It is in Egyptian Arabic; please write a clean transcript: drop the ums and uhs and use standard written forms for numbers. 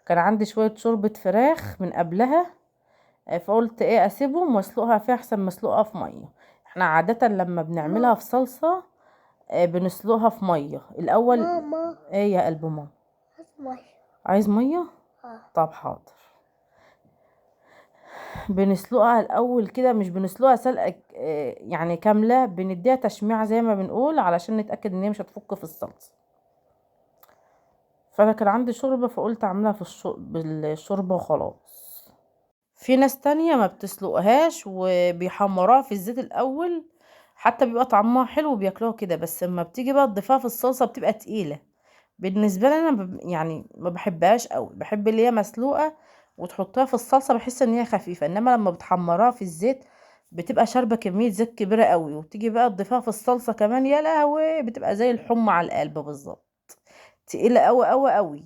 كان عندي شوية شوربة فراخ من قبلها، فقلت ايه اسيبهم واسلقها فيها احسن ما اسلقها في ميه. احنا عادة لما بنعملها في صلصه بنسلقها في مية الاول. ماما. ايه يا قلب ماما؟ مية. عايز ميه؟ اه. طب حاضر. بنسلقها الاول كده، مش بنسلقها سلقه يعني كامله، بنديها تشميعه زي ما بنقول علشان نتاكد ان هي مش هتفك في الصلصه. فانا كان عندي شوربة فقلت اعملها في بالشوربه وخلاص. في ناس تانية ما بتسلقهاش وبيحمروها في الزيت الاول، حتى بيبقى طعمها حلو وبياكلوها كده، بس اما بتيجي بقى تضيفها في الصلصه بتبقى تقيلة. بالنسبة لي انا يعني ما بحبهاش قوي، بحب اللي هي مسلوقة وتحطها في الصلصه، بحس ان هي خفيفة. انما لما بتحمرها في الزيت بتبقى شاربه كمية زيت كبيرة قوي، وبتيجي بقى تضيفها في الصلصه كمان، يا لهوي بتبقى زي الحمى على القلب بالظبط، تقيلة قوي قوي قوي.